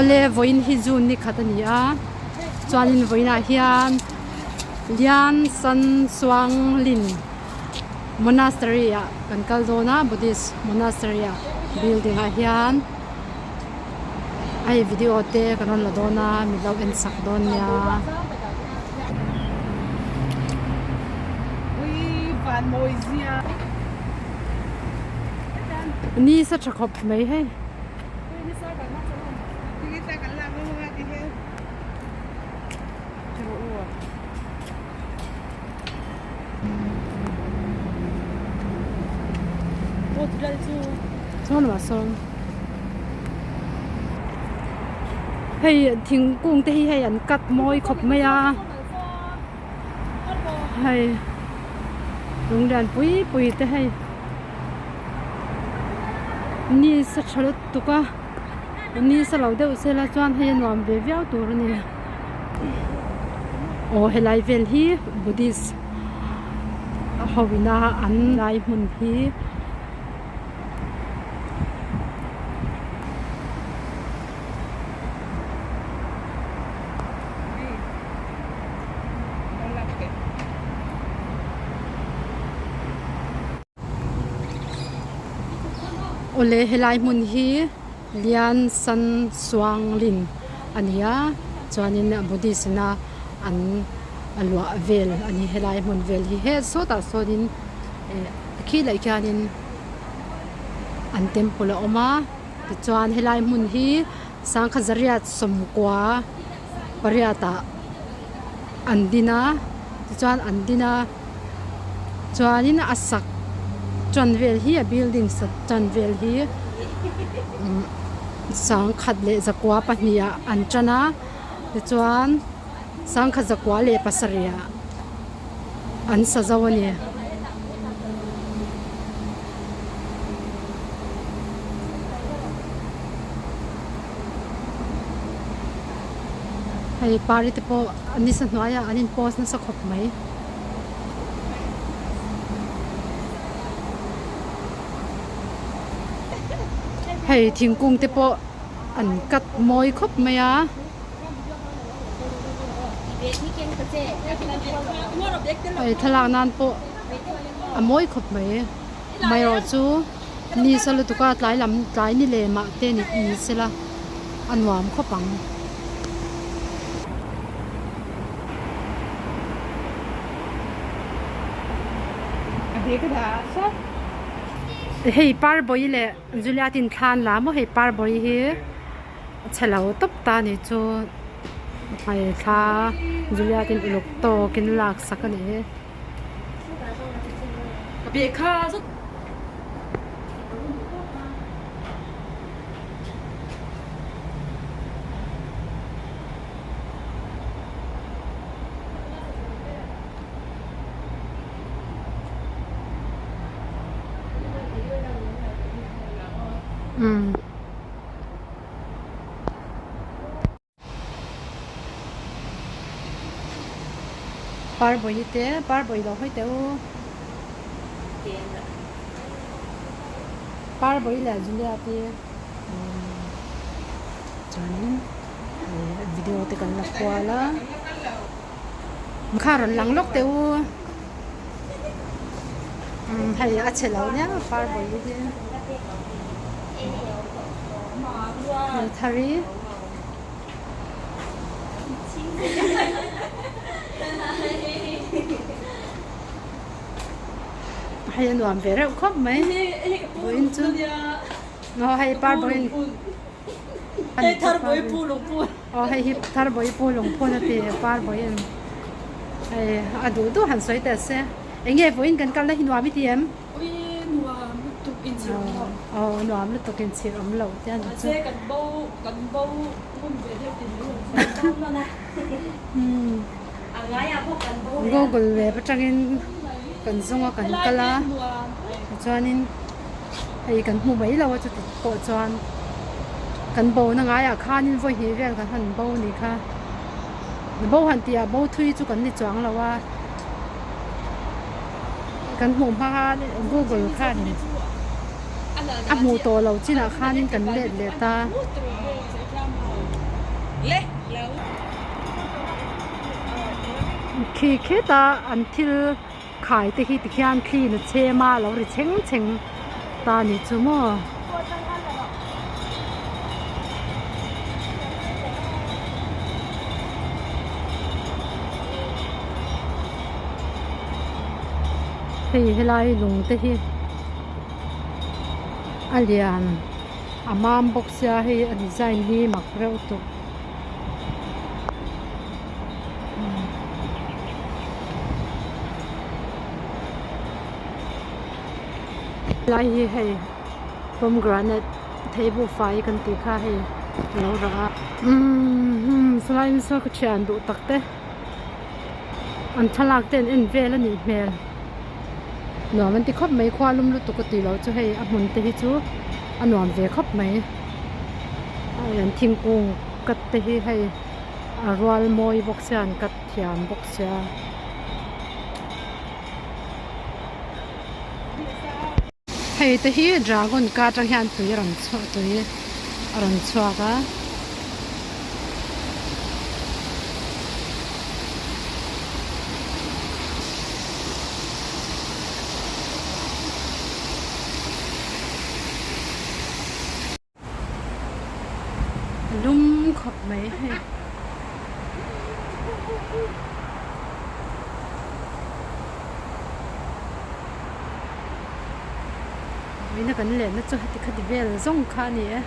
Awle vawiin hi June ni khat a ni a chuanin vawiinah hian Lian San Suang Lin Monastery ah kan kal dawn a Buddhist Monastery ah building ah hian hei video te kan rawn la dawn a min lo en sak dawn nia. Ni sa tha khawp mai hei. Sawn lamah sawn hei thingkung te hi hei an cut mawi khawp mai a hei lung lian pui pui te hei ni sa tha lutuk a ni sa lo deuh sela chuan hei a nuam ve viau tur a ni aw helai vel hi buddhist ho ina an lai hmun hi. Awle helai hmun hi Lian San Suang Lin a ni a chuanin Buddhist ina an a luah vel a ni helai hmun vel hi he sawtah sawnin eh khi leh khianin an temple a awm a tichuan helai hmun hi sangkhat zariat sawmkua pariat ah an din a tichuan an din a chuanin a sak tan vel hi a building sak tan vel hi sangkhat leh zakua pahnih ah an tan a tichuan sangkhat zakua leh pasarih ah an sa zo a ni. Hei pari te pawh nisa hnuaiah an in post nasa khawp mai. Hei thingkung te pawh an cut mawi khawp mai a. Hei thlalak nan pawh a mawi khawp mai. Amaherawh chu ni sa lutuk a tlai lam tlai ni leh mah te ni ni sela a nuam khawp ang. Hei Parbawi leh Juliet in thla an la maw hei Parbawi hi a chhe lo tawp ta a nih chu hei thla Juliet in uluk tawkin lak sak a ni hi. Umm. Parbawi te parbawi lo hawi teh u parbawi leh Julia te chuanin video te kan la kual a kha rawn lang lawk teh u hei a chhe lo nia parbawi hi. Thari. Hei a nuam ve reuh khawp mai vawiin chu aw hei par vawiin Hei thar vawi pu lungphun aw hei hi thar vawi pu lungphun a ti par vawiin hei a duh duh han sawi teh se eng nge vawiin kan kalna hi nuam i ti em? Ui nuam lutuk inchhir awm lo. Aw nuam lutuk inchhir awm lo te a ni chu. Mahse kan bo kan bo ngun ve deuh tih mai lo kan bo hman a. A ngaiah pawh kan bo leh a. Google web atangin kan zawng a kan kal a tichuanin hei kan hmu mai lo a chuti pawh chuan kan bo na ngaiah khanin vawi hnih vel kan han bo ni kha bo han tih ah bo thui chu kan ni chuang lo a. Kan hmuh hma khan google khanin a hmuh tawh loh chinah khanin kan let leh ta. Khi kheta an thil khai te hi tikhian thli in a chhem a a lo ri chheng chheng ta a nih chu maw. Hei helai lung te hi a lian a mam bawk sia hei a design hi mak reuh tuk. Helai hi hei pomegranate theibuhfai kan tih kha hei a lo rah a umm chulai nasa ka thian duh tak te an thlalak te an en vel a nih hmel nuam an ti khawp mai khua lum lutuk a tih loh chu hei a hmun te hi chu a nuam ve khawp mai an thingkung cut te hi hei a rual mawi bawk sia an cut thiam bawk sia. Hei te hi dragon ka atang hian tui a rawn chhuah tui a rawn chhuak a. Lum khawp mai hei. Vawiina kan lenna chu heti khati vel zawng kha a ni e.